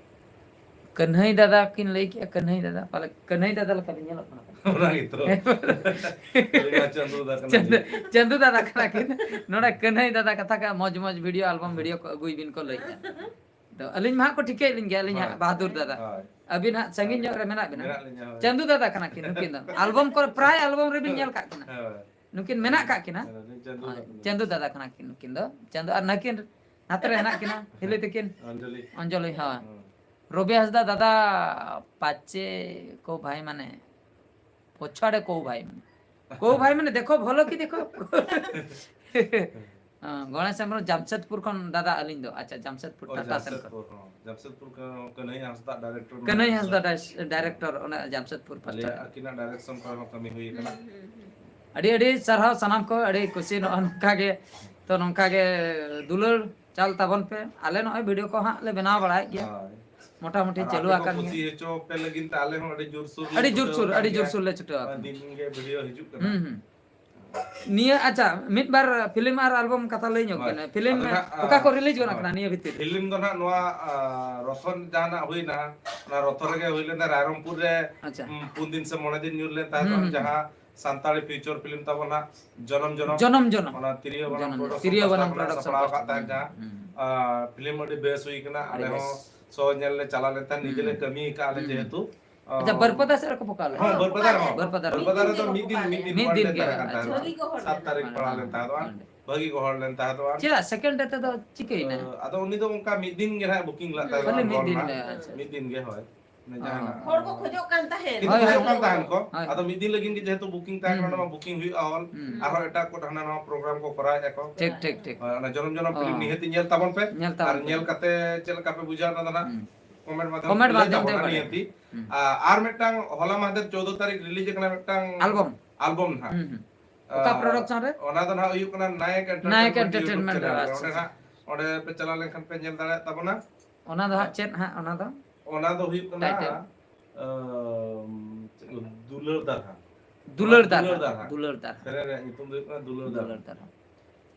ᱠᱟᱹᱱᱦᱟᱹᱭ ᱫᱟᱫᱟ ᱠᱤᱱ ᱞᱟᱹᱭ ᱠᱮᱜᱼᱟ, ᱠᱟᱹᱱᱦᱟᱹᱭ ᱫᱟᱫᱟ, ᱯᱟᱞᱮ ᱠᱟᱹᱱᱦᱟᱹᱭ ᱫᱟᱫᱟ ᱞᱮᱠᱟ ᱵᱤᱱ ᱧᱮᱞᱚᱜ ᱠᱟᱱᱟ᱾ ᱚᱱᱟ ᱜᱮᱛᱚ᱾ ᱟᱹᱞᱤᱧ ᱢᱟ ᱪᱟᱸᱫᱩ ᱫᱟᱫᱟ ᱠᱟᱱᱟ ᱪᱟᱸᱫᱩ, ᱞᱤᱧ᱾ ᱪᱟᱸᱫᱩ ᱫᱟᱫᱟ ᱠᱟᱱᱟ ᱠᱤᱱ᱾ ᱱᱚᱰᱮ ᱠᱟᱹᱱᱦᱟᱹᱭ ᱫᱟᱫᱟ ᱠᱟᱛᱷᱟ ᱠᱟ ᱢᱚᱡᱽ ᱢᱚᱡᱽ ᱵᱷᱤᱰᱤᱭᱳ, ᱟᱞᱵᱟᱢ ᱵᱷᱤᱰᱤᱭᱳ ᱠᱚ ᱟᱹᱜᱩᱭ ᱵᱤᱱ ᱠᱚ ᱞᱟᱹᱭᱮᱜᱼᱟ᱾ ᱛᱚ ᱟᱹᱞᱤᱧ ᱢᱟ ᱦᱟᱸᱜ ᱠᱚ ᱴᱷᱤᱠᱟᱹᱭᱮᱫ ᱞᱤᱧ ᱜᱮᱭᱟ, ᱟᱹᱞᱤᱧ ᱦᱟᱸᱜ ᱦᱳᱭ᱾ ᱵᱟᱦᱟᱫᱩᱨ ᱫᱟᱫᱟ᱾ ᱦᱳᱭ᱾ ᱟᱹᱵᱤᱱ ᱦᱟᱸᱜ ᱥᱟᱺᱜᱤᱧ ᱧᱚᱜ ᱨᱮ ᱢᱮᱱᱟᱜ ᱵᱤᱱᱟ᱾ ᱢᱮᱱᱟᱜ ᱞᱤᱧᱟ, ᱦᱳᱭ᱾ ᱪᱟᱸᱫᱩ ᱫᱟᱫᱟ ᱠᱟᱱᱟ ᱠᱤᱱ ᱱᱩᱠᱤᱱ ᱫᱚ᱾ ᱟᱞᱵᱚᱢ ᱠᱚᱨᱮ ᱯᱨᱟᱭ ᱟᱞᱵᱚᱢ ᱨᱮᱵᱤᱱ ᱦᱳᱭ᱾ ᱧᱮᱞ ᱠᱟᱜ ᱠᱤᱱᱟ᱾ ᱦᱳᱭ᱾ ᱱᱩᱠᱤᱱ ᱢᱮᱱᱟᱜ ᱠᱟᱜ ᱠᱤᱱᱟ᱾ ᱦᱳᱭ, ᱪᱟᱸᱫᱩ ᱦᱳᱭ, ᱫᱟᱫᱟ ᱠᱟᱱᱟ᱾ ᱪᱟᱸᱫᱩ ᱫᱟᱫᱟ ᱠᱟᱱᱟ ᱠᱤᱱ ᱱᱩᱠᱤᱱ ᱫᱚ᱾ ᱪᱟᱸᱫᱩ ᱟᱨ ᱱᱟᱹᱠᱤᱱ ᱱᱟᱛᱮ ᱨᱮ ᱦᱮᱱᱟᱜ ᱠᱤᱱᱟ, ᱦᱤᱞᱤ ᱛᱟᱹᱠᱤᱱ᱾ ᱚᱧᱡᱚᱞᱤ᱾ ᱚᱧᱡᱚᱞᱤ, ᱦᱳᱭ᱾ ᱦᱩᱸ᱾ ᱨᱚᱵᱤ ᱦᱟᱸᱥᱫᱟ ᱫᱟᱫᱟ ᱯᱟᱪᱮ ᱠᱚ ᱵᱷᱟᱭ ᱢᱟᱱᱮ ᱯᱚᱪᱷᱟᱲᱮ ᱠᱚ ᱵᱷᱟᱭ ᱢᱟᱱᱮ, ᱠᱚ ᱵᱷᱟᱭ ᱢᱟᱱᱮ ᱫᱮᱠᱷᱚ ᱵᱷᱚᱞᱚ ᱠᱤ ᱫᱮᱠᱷᱚ᱾ ᱦᱮᱸ, ᱜᱚᱬᱮᱥ ᱦᱮᱢᱵᱨᱚᱢ ᱡᱟᱢᱥᱮᱫᱽᱯᱩᱨ ᱠᱷᱚᱱ ᱫᱟᱫᱟ ᱟᱹᱞᱤᱧ ᱫᱚ, ᱟᱪᱪᱷᱟ, ᱡᱟᱢᱥᱮᱫᱽᱯᱩᱨ ᱚ, ᱴᱟᱴᱟ ᱥᱮᱱ ᱠᱷᱚᱱ᱾ ᱡᱟᱢᱥᱮᱫᱽᱯᱩᱨ ᱠᱷᱚᱱ, ᱡᱟᱢᱥᱮᱫᱽᱯᱩᱨ ᱠᱷᱚᱱ ᱠᱟᱹᱱᱟᱹᱭ ᱦᱟᱸᱥᱫᱟ ᱰᱟᱭᱨᱮᱠᱴᱚᱨ ᱠᱟᱹᱱᱟᱹᱭ ᱢᱮᱱᱟᱭᱟ᱾ ᱦᱟᱸᱥᱫᱟ ᱰᱟᱭ-, ᱰᱟᱭᱨᱮᱠᱴᱚᱨ ᱚᱱᱟ ᱡᱟᱢᱥᱮᱫᱽᱯᱩᱨ ᱯᱟᱥᱴᱟ ᱟᱞᱮᱭᱟᱜ ᱨᱮ᱾ ᱟᱹᱠᱤᱱᱟᱜ ᱰᱟᱭᱨᱮᱠᱥᱚᱱ ᱠᱚᱨᱮ ᱦᱚᱸ ᱠᱟᱹᱢᱤ ᱦᱩᱭ ᱟᱠᱟᱱᱟ᱾ ᱦᱩᱸ, ᱦᱩᱸ, ᱦᱩᱸ᱾ ᱟᱹᱰᱤ ᱟᱹᱰᱤ ᱥᱟᱨᱦᱟᱣ ᱥᱟᱱᱟᱢ ᱠᱚ, ᱟᱹᱰᱤ ᱠᱩᱥᱤ ᱱᱚᱜᱼᱚ ᱱᱚᱝᱠᱟ ᱜᱮ, ᱛᱚ ᱱᱚᱝᱠᱟ ᱜᱮ ᱫᱩᱞᱟᱹᱲ ᱪᱟᱞ ᱛᱟᱵᱚᱱ ᱯᱮ᱾ ᱟᱞᱮ ᱱᱚᱜᱼᱚᱭ ᱵᱷᱤᱰᱤᱭᱳ ᱠᱚ ᱦᱟᱸᱜ ᱞᱮ ᱵᱮᱱᱟᱣ ᱵᱟᱲᱟᱭᱮᱫ ᱜᱮᱭᱟ᱾ ᱦᱳᱭ᱾ ᱢᱚᱴᱟᱢᱩᱴᱤ ᱟᱨ ᱪᱟᱹᱞᱩ ᱟᱯᱮ ᱠᱚ ᱟᱠᱟᱱ ᱠᱩᱥᱤ ᱜᱮᱭᱟ᱾ ᱦᱚᱪᱚ ᱯᱮ ᱞᱟᱹᱜᱤᱫ ᱛᱮ ᱟᱞᱮ ᱦᱚᱸ ᱟᱹᱰᱤ ᱡᱳᱨᱥᱳᱨ ᱞᱮ ᱟᱹᱰᱤ ᱪᱷᱩᱴᱟᱹᱣ ᱡᱳᱨᱥᱳᱨ, ᱟᱠᱟᱱ ᱟᱹᱰᱤ ᱜᱮᱭᱟ᱾ ᱡᱳᱨᱥᱳᱨ ᱞᱮ ᱪᱷᱩᱴᱟᱹᱣ ᱱᱚᱣᱟ ᱟᱠᱟᱱᱟ᱾ ᱫᱤᱱ ᱜᱮ ᱵᱷᱤᱰᱤᱭᱳ ᱦᱤᱡᱩᱜ ᱠᱟᱱᱟ᱾ ᱦᱩᱸ, ᱦᱩᱸ᱾ ᱱᱤᱭᱟᱹ, ᱟᱪᱪᱷᱟ, ᱢᱤᱫ ᱵᱟᱨ ᱯᱷᱤᱞᱢ ᱟᱨ ᱟᱞᱵᱚᱢ ᱠᱟᱛᱷᱟ ᱞᱟᱹᱭ ᱧᱚᱜ ᱦᱳᱭ᱾ ᱵᱤᱱ᱾ ᱯᱷᱤᱞᱢ ᱟᱫᱚ ᱱᱟᱦᱟᱜ, ᱚᱠᱟ ᱠᱚ ᱨᱤᱞᱤᱡᱽ ᱜᱚᱫ ᱦᱳᱭ᱾ ᱟᱠᱟᱱᱟ ᱱᱤᱭᱟᱹ ᱵᱷᱤᱛᱤᱨ ᱨᱮ? ᱯᱷᱤᱞᱢ ᱫᱚ ᱱᱟᱦᱟᱜ ᱱᱚᱣᱟ, ᱟ, ᱨᱚᱛᱷᱚᱱ ᱡᱟᱦᱟᱱᱟᱜ ᱦᱩᱭᱱᱟ, ᱚᱱᱟ ᱨᱚᱛᱷᱚᱱ ᱨᱮᱜᱮ ᱦᱩᱭ ᱞᱮᱱᱟ, ᱨᱟᱭᱨᱚᱝᱯᱩᱨ ᱨᱮ, ᱟᱪᱪᱷᱟ᱾ ᱩᱢ, ᱯᱩᱱ ᱫᱤᱱ ᱥᱮ ᱢᱚᱬᱮ ᱫᱤᱱ ᱧᱩᱨ ᱞᱮᱱ ᱛᱟᱦᱮᱸ ᱦᱩᱸ, ᱠᱟᱱᱟ, ᱦᱩᱸ, ᱡᱟᱦᱟᱸ ᱦᱩᱸ᱾ ᱥᱟᱱᱛᱟᱲᱤ ᱯᱷᱤᱭᱩᱪᱟᱨ ᱯᱷᱤᱞᱢ ᱛᱟᱵᱚᱱ ᱦᱟᱸᱜ ᱡᱚᱱᱚᱢ ᱡᱚᱱᱚᱢ᱾ ᱡᱚᱱᱚᱢ ᱡᱚᱱᱚᱢ᱾ ᱚᱱᱟ ᱛᱤᱨᱭᱳ ᱵᱟᱱᱟᱢ ᱡᱚᱱᱚᱢ ᱡᱚᱱᱚᱢ᱾ ᱯᱨᱚᱰᱟᱠᱥᱚᱱ ᱛᱤᱨᱭᱳ ᱯᱟᱦᱴᱟ ᱵᱟᱱᱟᱢ ᱠᱷᱚᱱᱟᱜ ᱯᱨᱚᱰᱟᱠᱥᱚᱱ ᱥᱟᱯᱲᱟᱣ ᱯᱟᱦᱴᱟ ᱟᱠᱟᱫ ᱛᱟᱦᱮᱸᱫ ᱠᱷᱚᱱ᱾ ᱡᱟᱦᱟᱸ, ᱦᱩᱸ, ᱦᱩᱸ᱾ ᱟ, ᱯᱷᱤᱞᱢ ᱟᱹᱰᱤ ᱵᱮᱥ ᱦᱩᱭ ᱠᱟᱱᱟ᱾ ᱟᱹᱰᱤ ᱟᱞᱮ ᱦᱚᱸ ᱵᱮᱥ᱾ ᱥᱚ ᱧᱮᱞ ᱞᱮ ᱪᱟᱞᱟᱣ ᱞᱮᱱ ᱛᱟᱦᱮᱸᱫ, ᱱᱤᱡᱮ ᱞᱮ ᱦᱩᱸ᱾ ᱠᱟᱹᱢᱤ ᱟᱠᱟᱫᱼᱟ ᱞᱮ ᱦᱩᱸ᱾ ᱡᱮᱦᱮᱛᱩ᱾ ᱟᱪᱪᱷᱟ, ᱟ, ᱵᱟᱹᱨᱯᱟᱫᱟ ᱥᱮᱫ ᱨᱮᱠᱚ ᱯᱷᱚᱠᱟᱣ ᱞᱮᱫᱟ? ᱦᱚᱸ, ᱵᱟᱹᱨᱯᱟᱫᱟ ᱨᱮᱦᱚᱸ᱾ ᱵᱟᱹᱨᱯᱟᱫᱟ ᱨᱮᱦᱚᱸ᱾ ᱵᱟᱹᱨᱯᱟᱫᱟ ᱨᱮᱫᱚ ᱢᱤᱫ ᱫᱤᱱ, ᱢᱤᱫ ᱫᱤᱱ ᱢᱤᱫ ᱦᱚᱲ ᱫᱤᱱ ᱞᱮ ᱜᱮ᱾ ᱛᱟᱦᱮᱸ ᱠᱟᱱ ᱟᱪᱪᱷᱟ᱾ ᱛᱟᱦᱮᱸᱫ᱾ ᱵᱷᱟᱹᱜᱤ ᱠᱚ ᱦᱚᱲ ᱥᱟᱛ ᱞᱮᱱᱟ᱾ ᱛᱟᱹᱨᱤᱠᱷ ᱦᱳᱭ, ᱯᱟᱲᱟᱣ ᱦᱳᱭ, ᱞᱮᱱ ᱛᱟᱦᱮᱸᱫ ᱦᱳᱭ᱾ ᱵᱟᱝ? ᱵᱷᱟᱹᱜᱤ ᱠᱚ ᱦᱚᱲ ᱞᱮᱱ ᱛᱟᱦᱮᱸᱫ ᱵᱟᱝ? ᱪᱮᱫᱟᱜ second ᱨᱮ ᱛᱮᱫᱚ ᱪᱤᱠᱟᱹᱭᱮᱱᱟ? ᱟ, ᱟᱫᱚ ᱩᱱᱤ ᱫᱚ ᱚᱱᱠᱟ ᱢᱤᱫ ᱫᱤᱱ ᱜᱮ ᱱᱟᱦᱟᱜ ᱵᱩᱠᱤᱝ ᱞᱮᱫ ᱛᱟᱦᱮᱸᱫ ᱠᱷᱟᱹᱞᱤ ᱵᱟᱝ ᱢᱤᱫ ᱦᱚᱞ ᱫᱤᱱ ᱱᱟᱦᱟᱜ᱾ ᱜᱮ, ᱟᱪᱪᱷᱟ᱾ ᱢᱤᱫ ᱫᱤᱱ ᱜᱮ, ᱦᱳᱭ᱾ ᱚᱱᱮ ᱚ᱾ ᱡᱟᱦᱟᱱᱟᱜ ᱦᱚᱲ ᱠᱚ ᱠᱷᱚᱡᱚᱜ ᱠᱟᱱ ᱛᱟᱦᱮᱸᱫ᱾ ᱠᱤᱱᱛᱩ ᱦᱳᱭ, ᱠᱷᱚᱡᱚᱜ ᱦᱳᱭ᱾ ᱠᱟᱱ ᱛᱟᱦᱮᱸᱫ ᱠᱚ᱾ ᱦᱳᱭ, ᱦᱳᱭ᱾ ᱟᱫᱚ ᱢᱤᱫ ᱫᱤᱱ ᱞᱟᱹᱜᱤᱫ ᱜᱮ ᱡᱮᱦᱮᱛᱩ ᱵᱩᱠᱤᱝ ᱛᱟᱦᱮᱸ ᱠᱟᱱᱟ, ᱦᱩᱸ, ᱱᱚᱣᱟ ᱦᱩᱸ᱾ ᱵᱩᱠᱤᱝ ᱦᱩᱭᱩᱜᱼᱟ ᱦᱚᱞ᱾ ᱦᱩᱸ᱾ ᱟᱨᱦᱚᱸ ᱮᱴᱟᱜ ᱠᱚ ᱦᱟᱱᱟ ᱱᱟᱣᱟ ᱯᱨᱳᱜᱨᱟᱢ ᱠᱚ ᱠᱚᱨᱟᱣᱮᱫᱼᱟ ᱠᱚ᱾ ᱴᱷᱤᱠ, ᱴᱷᱤᱠ, ᱴᱷᱤᱠ᱾ ᱦᱳᱭ, ᱚᱱᱟ ᱡᱚᱱᱚᱢ ᱡᱚᱱᱚᱢ ᱚ᱾ ᱯᱷᱤᱞᱢ ᱱᱤᱦᱟᱹᱛᱤ ᱧᱮᱞ ᱛᱟᱵᱚᱱ ᱯᱮ᱾ ᱧᱮᱞ ᱛᱟᱵᱚᱱ ᱟᱨ ᱯᱮ᱾ ᱧᱮᱞ ᱠᱟᱛᱮ ᱪᱮᱫ ᱞᱮᱠᱟ ᱯᱮ ᱵᱩᱡᱷᱟᱹᱣ, ᱚᱱᱟ ᱫᱚ ᱱᱟᱦᱟᱜ ᱦᱩᱸ᱾ ᱠᱚᱢᱮᱱᱴ ᱢᱟᱫᱽᱫᱷᱚᱢ ᱠᱚᱢᱮᱱᱴ ᱛᱮ ᱞᱟᱹᱭ ᱢᱟᱫᱽᱫᱷᱚᱢ ᱛᱮ ᱛᱟᱵᱚᱱᱟ ᱵᱟᱲᱟᱭ ᱱᱤᱦᱟᱹᱛᱤ᱾ ᱯᱮ᱾ ᱦᱩᱸ᱾ ᱟ-, ᱟᱨ ᱢᱤᱫᱴᱟᱝ ᱦᱚᱞᱟ ᱢᱟᱦᱫᱮᱨ ᱪᱳᱫᱽᱫᱚ ᱛᱟᱹᱨᱤᱠᱷ ᱨᱤᱞᱤᱡᱽ ᱟᱠᱟᱱᱟ ᱢᱤᱫᱴᱟᱝ ᱟᱞᱵᱚᱢ᱾ ᱟᱞᱵᱚᱢ ᱱᱟᱦᱟᱜ᱾ ᱦᱩᱸ, ᱦᱩᱸ᱾ ᱟ, ᱚᱠᱟ ᱯᱨᱚᱰᱟᱠᱥᱚᱱ ᱨᱮ? ᱚᱱᱟ ᱫᱚ ᱱᱟᱦᱟᱜ ᱦᱩᱭᱩᱜ ᱠᱟᱱᱟ ᱱᱟᱭᱮᱠ ᱱᱟᱭᱮᱠ ᱮᱱᱴᱟᱨᱴᱮᱱᱢᱮᱱᱴ ᱮᱱᱴᱟᱨᱴᱮᱱᱢᱮᱱᱴ ᱨᱮ, ᱭᱩᱴᱩᱵᱽ ᱪᱮᱱᱮᱞ ᱨᱮ᱾ ᱟᱪᱪᱷᱟ, ᱚᱸᱰᱮ ᱟᱪᱪᱷᱟ᱾ ᱱᱟᱦᱟᱜ, ᱚᱸᱰᱮ ᱯᱮ ᱪᱟᱞᱟᱣ ᱞᱮᱱᱠᱷᱟᱱ ᱯᱮ ᱧᱮᱞ ᱫᱟᱲᱮᱭᱟᱜ ᱛᱟᱵᱚᱱᱟ᱾ ᱚᱱᱟ ᱫᱚ ᱦᱟᱸᱜ ᱪᱮᱫ ᱦᱟᱸᱜ ᱚᱱᱟ ᱫᱚ? ᱚᱱᱟ ᱫᱚ ᱦᱩᱭᱩᱜ ᱠᱟᱱᱟ, ᱴᱟᱭᱴᱮᱞ? ᱟᱢ, ᱪᱮᱫ ᱠᱚ, ᱫᱩᱞᱟᱹᱲ ᱫᱟᱨᱦᱟ᱾ ᱫᱩᱞᱟᱹᱲ ᱚᱱᱟ ᱫᱩᱞᱟᱹᱲ ᱫᱟᱨᱦᱟ, ᱫᱟᱨᱦᱟ᱾ ᱫᱩᱞᱟᱹᱲ ᱫᱟᱨᱦᱟ᱾ ᱥᱮᱨᱮᱧ ᱨᱮᱭᱟᱜ ᱧᱩᱛᱩᱢ ᱫᱚ ᱦᱩᱭᱩᱜ ᱠᱟᱱᱟ ᱫᱩᱞᱟᱹᱲ ᱫᱟᱨᱦᱟ᱾ ᱫᱩᱞᱟᱹᱲ ᱫᱟᱨᱦᱟ᱾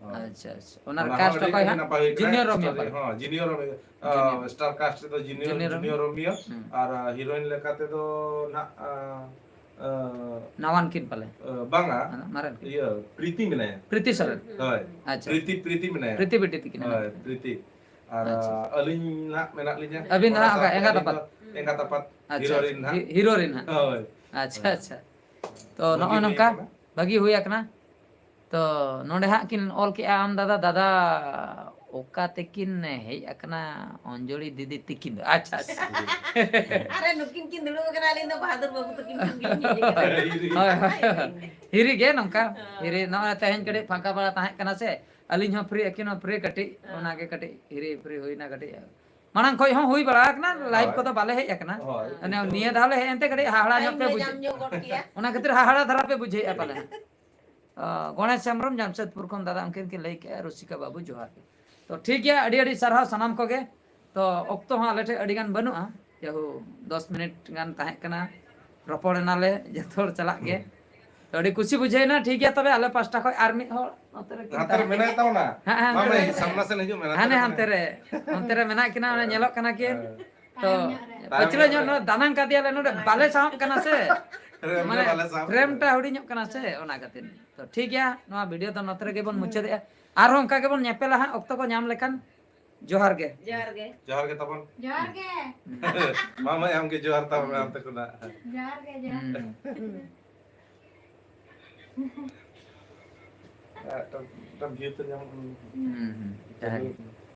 ᱦᱳᱭ᱾ ᱟᱪᱪᱷᱟ, ᱟᱪᱪᱷᱟ᱾ ᱚᱱᱟ ᱨᱮ ᱚᱱᱟ ᱦᱚᱸ ᱠᱟᱥᱴ ᱟᱹᱰᱤ, ᱚᱠᱚᱭ ᱟᱹᱰᱤ ᱦᱟᱸᱜ? ᱱᱟᱯᱟᱭ ᱦᱩᱭ ᱠᱟᱱᱟ᱾ ᱡᱩᱱᱤᱭᱚᱨ ᱨᱳᱢᱤᱭᱳ ᱥᱴᱳᱨᱤ, ᱯᱟᱞᱮ? ᱦᱚᱸ, ᱡᱩᱱᱤᱭᱚᱨ ᱨᱳᱢᱤᱭᱳ᱾ ᱡᱩᱱᱤᱭᱚᱨ᱾ ᱟ, ᱥᱴᱟᱨ ᱠᱟᱥᱴ ᱨᱮᱫᱚ ᱡᱩᱱᱤᱭᱚᱨ, ᱡᱩᱱᱤᱭᱚᱨ᱾ ᱡᱩᱱᱤᱭᱚᱨ ᱨᱳᱢᱤᱭᱳ᱾ ᱦᱩᱸ᱾ ᱟᱨ, ᱟ, ᱦᱤᱨᱳᱭᱤᱱ ᱞᱮᱠᱟ ᱛᱮᱫᱚ ᱱᱟᱜ, ᱟ, ᱟ, ᱱᱟᱣᱟᱱ ᱠᱤᱱ ᱯᱟᱞᱮ? ᱟ, ᱵᱟᱝᱟ᱾ ᱢᱟᱨᱮᱱ ᱠᱤᱱ? ᱤᱭᱟᱹ, ᱯᱨᱤᱛᱤ ᱢᱮᱱᱟᱭᱟ᱾ ᱯᱨᱤᱛᱤ ᱥᱚᱨᱮᱱ? ᱦᱳᱭ᱾ ᱟᱪᱪᱷᱟ᱾ ᱯᱨᱤᱛᱤ, ᱯᱨᱤᱛᱤ ᱢᱮᱱᱟᱭᱟ᱾ ᱯᱨᱤᱛᱤ ᱵᱤᱴᱤ ᱛᱤᱠᱤᱱ ᱦᱳᱭ, ᱦᱮᱱᱟᱜ ᱠᱤᱱᱟ᱾ ᱯᱨᱤᱛᱤ᱾ ᱟᱨ ᱟᱪᱪᱷᱟ᱾ ᱟᱹᱞᱤᱧ ᱱᱟᱜ ᱢᱮᱱᱟᱜ ᱞᱤᱧᱟ᱾ ᱟᱹᱵᱤᱱ ᱫᱚ ᱚᱱᱟ ᱦᱟᱸᱜ ᱚᱠᱟ ᱥᱟᱶᱛᱮ ᱮᱸᱜᱟᱛ ᱟᱹᱞᱤᱧ ᱟᱯᱟᱛ? ᱫᱚ ᱮᱸᱜᱟᱛ ᱟᱯᱟᱛ, ᱟᱪᱪᱷᱟ, ᱦᱤᱨᱳ ᱟᱪᱪᱷᱟ᱾ ᱨᱤᱱ ᱱᱟᱜ᱾ ᱦᱤ-, ᱦᱤᱨᱳ ᱨᱤᱱ ᱦᱟᱸᱜ᱾ ᱦᱳᱭ᱾ ᱟᱪᱪᱷᱟ, ᱦᱮᱸ᱾ ᱟᱪᱪᱷᱟ᱾ ᱛᱚ, ᱵᱷᱟᱹᱜᱤ ᱱᱚᱜᱼᱚᱭ ᱦᱩᱭ ᱱᱚᱝᱠᱟ ᱟᱠᱟᱱᱟ᱾ ᱵᱷᱟᱹᱜᱤ ᱦᱩᱭ ᱟᱠᱟᱱᱟ᱾ ᱛᱚ, ᱱᱚᱰᱮ ᱦᱟᱸᱜ ᱠᱤᱱ ᱚᱞ ᱠᱮᱜᱼᱟ, ᱟᱢ ᱫᱟᱫᱟ, ᱫᱟᱫᱟ ᱚᱠᱟ ᱛᱮᱠᱤᱱ ᱦᱮᱡ ᱟᱠᱟᱱᱟ ᱚᱧᱡᱚᱞᱤ ᱫᱤᱫᱤ ᱛᱤᱠᱤᱱ ᱫᱚ? ᱟᱪᱪᱷᱟ, ᱟᱪᱪᱷᱟ᱾ ᱟᱨᱮ, ᱱᱩᱠᱤᱱ ᱠᱤᱱ ᱫᱩᱲᱩᱵ ᱟᱠᱟᱱᱟ, ᱟᱹᱞᱤᱧ ᱫᱚ ᱵᱟᱦᱟᱫᱩᱨ ᱵᱟᱹᱵᱩ ᱛᱟᱹᱠᱤᱱ ᱴᱷᱮᱱ ᱜᱮᱞᱤᱧ ᱦᱮᱡ ᱟᱠᱟᱱᱟ᱾ ᱦᱳᱭ, ᱦᱳᱭ, ᱦᱳᱭ᱾ ᱦᱤᱨᱤ ᱜᱮ ᱱᱚᱝᱠᱟ, ᱦᱳᱭ᱾ ᱦᱤᱨᱤ ᱱᱚᱜᱼᱚᱭ ᱛᱮᱦᱮᱧ ᱠᱟᱹᱴᱤᱡ ᱯᱷᱟᱸᱠᱟ ᱵᱟᱲᱟ ᱛᱟᱦᱮᱸ ᱠᱟᱱᱟ ᱥᱮ, ᱟᱹᱞᱤᱧ ᱦᱚᱸ free, ᱟᱹᱠᱤᱱ ᱦᱚᱸ free ᱠᱟᱹᱴᱤᱡ, ᱦᱳᱭ᱾ ᱚᱱᱟᱜᱮ ᱠᱟᱹᱴᱤᱡ ᱦᱤᱨᱤ free ᱦᱩᱭᱱᱟ ᱠᱟᱹᱴᱤᱡ᱾ ᱢᱟᱲᱟᱝ ᱠᱷᱚᱡ ᱦᱚᱸ ᱦᱩᱭ ᱵᱟᱲᱟ ᱟᱠᱟᱱᱟ, live ᱦᱳᱭ᱾ ᱠᱚᱫᱚ ᱵᱟᱞᱮ ᱦᱮᱡ ᱟᱠᱟᱱᱟ᱾ ᱦᱳᱭ᱾ ᱢᱟᱱᱮ ᱱᱤᱭᱟᱹ ᱫᱷᱟᱣ ᱞᱮ ᱦᱮᱡ ᱮᱱᱛᱮ ᱠᱟᱹᱴᱤᱡ ᱦᱟᱦᱟᱲᱟ ᱧᱚᱜ ᱴᱟᱭᱤᱢ ᱯᱮ ᱞᱮ ᱵᱩᱡᱷᱟᱹᱣ, ᱧᱟᱢ ᱧᱚᱜ ᱜᱚᱫ ᱠᱮᱭᱟ᱾ ᱚᱱᱟ ᱠᱷᱟᱹᱛᱤᱨ ᱦᱟᱦᱟᱲᱟ ᱫᱷᱟᱨᱟ ᱯᱮ ᱵᱩᱡᱷᱟᱹᱣᱮᱫᱼᱟ ᱯᱟᱞᱮ᱾ ᱚ, ᱜᱚᱬᱮᱥ ᱦᱮᱢᱵᱨᱚᱢ ᱡᱟᱢᱥᱮᱫᱽᱯᱩᱨ ᱠᱷᱚᱱ ᱫᱟᱫᱟ ᱩᱱᱠᱤᱱ ᱠᱤᱱ ᱞᱟᱹᱭ ᱠᱮᱜᱼᱟ, ᱨᱩᱥᱤᱠᱟ ᱵᱟᱹᱵᱩ ᱡᱚᱦᱟᱨ ᱜᱮ᱾ ᱛᱚ ᱴᱷᱤᱠ ᱜᱮᱭᱟ, ᱟᱹᱰᱤ ᱟᱹᱰᱤ ᱥᱟᱨᱦᱟᱣ ᱥᱟᱱᱟᱢ ᱠᱚᱜᱮ᱾ ᱛᱚ ᱚᱠᱛᱚ ᱦᱚᱸ ᱟᱞᱮ ᱴᱷᱮᱱ ᱟᱹᱰᱤ ᱜᱟᱱ ᱵᱟᱹᱱᱩᱜᱼᱟ, ᱡᱟᱦᱳ ᱫᱚᱥ ᱢᱤᱱᱤᱴ ᱜᱟᱱ ᱛᱟᱦᱮᱸ ᱠᱟᱱᱟ, ᱨᱚᱯᱚᱲ ᱮᱱᱟᱞᱮ ᱡᱚᱛᱚ ᱦᱚᱲ ᱪᱟᱞᱟᱜ ᱜᱮ᱾ ᱦᱩᱸ᱾ ᱛᱚ ᱟᱹᱰᱤ ᱠᱩᱥᱤ ᱵᱩᱡᱷᱟᱹᱣ ᱮᱱᱟ᱾ ᱴᱷᱤᱠ ᱜᱮᱭᱟ, ᱛᱚᱵᱮ ᱟᱞᱮ ᱯᱟᱥᱴᱟ ᱠᱷᱚᱱ ᱟᱨ ᱢᱤᱫ ᱦᱚᱲ ᱱᱚᱛᱮ ᱨᱮ ᱠᱤᱱ ᱦᱟᱱᱛᱮ ᱨᱮ ᱛᱟᱦᱮᱸ ᱢᱮᱱᱟᱭ ᱠᱟᱱᱟ᱾ ᱛᱟᱵᱚᱱᱟ᱾ ᱦᱮᱸ, ᱦᱮᱸ, ᱢᱟᱢᱮ, ᱦᱟᱱᱛᱮ ᱨᱮ᱾ ᱥᱟᱢᱱᱟ ᱥᱮᱱ ᱦᱤᱡᱩᱜ ᱢᱮ, ᱦᱟᱱᱮ ᱦᱟᱱᱛᱮ ᱨᱮ ᱦᱟᱱᱛᱮ ᱨᱮ᱾ ᱚᱱᱛᱮ ᱨᱮ ᱢᱮᱱᱟᱜ ᱠᱤᱱᱟ, ᱚᱱᱮ ᱦᱮᱸ᱾ ᱧᱮᱞᱚᱜ ᱠᱟᱱᱟ ᱠᱤᱱ᱾ ᱦᱮᱸ᱾ ᱛᱚ ᱛᱟᱭᱚᱢ ᱯᱟᱹᱪᱷᱞᱟᱹ ᱧᱚᱜ ᱧᱚᱜ ᱨᱮ᱾ ᱱᱚᱰᱮ ᱫᱟᱱᱟᱝ ᱠᱟᱫᱮᱭᱟᱞᱮ, ᱱᱚᱰᱮ ᱵᱟᱞᱮ ᱥᱟᱦᱚᱵ ᱠᱟᱱᱟ ᱥᱮ᱾ ᱯᱷᱨᱮᱢ ᱨᱮ ᱢᱟᱱᱮ ᱵᱟᱞᱮ ᱥᱟᱦᱚᱵ ᱯᱷᱨᱮᱢ ᱠᱟᱱᱟ᱾ ᱴᱟ ᱦᱩᱰᱤᱧᱚᱜ ᱠᱟᱱᱟ ᱥᱮ, ᱚᱱᱟ ᱠᱷᱟᱹᱛᱤᱨ᱾ ᱛᱚ ᱴᱷᱤᱠ ᱜᱮᱭᱟ, ᱱᱚᱣᱟ video ᱫᱚ ᱱᱚᱛᱮ ᱨᱮᱜᱮ ᱵᱚᱱ ᱢᱩᱪᱟᱹᱫᱮᱜᱼᱟ᱾ ᱟᱨᱦᱚᱸ ᱚᱱᱠᱟ ᱜᱮᱵᱚᱱ ᱧᱮᱯᱮᱞᱟ ᱦᱟᱸᱜ, ᱚᱠᱛᱚ ᱠᱚ ᱧᱟᱢ ᱞᱮᱠᱷᱟᱱ᱾ ᱡᱚᱦᱟᱨ ᱜᱮ᱾ ᱡᱚᱦᱟᱨ ᱜᱮ᱾ ᱡᱚᱦᱟᱨ ᱜᱮ ᱛᱟᱵᱚᱱ᱾ ᱡᱚᱦᱟᱨ ᱜᱮ᱾ ᱢᱟ ᱢᱟᱹᱭ, ᱟᱢ ᱜᱮ ᱡᱚᱦᱟᱨ ᱛᱟᱵᱚᱱ ᱢᱮ ᱚᱱᱛᱮ ᱠᱷᱚᱱᱟᱜ᱾ ᱡᱚᱦᱟᱨ ᱜᱮ, ᱡᱚᱦᱟᱨ ᱜᱮ᱾ ᱦᱩᱸ᱾ ᱮᱴᱟᱜ, ᱮᱴᱟᱜ view ᱛᱮ ᱧᱟᱢᱚᱜ ᱠᱟᱱᱟ᱾ ᱦᱩᱸ, ᱦᱩᱸ᱾ ᱡᱚᱦᱟᱨ ᱜᱮ᱾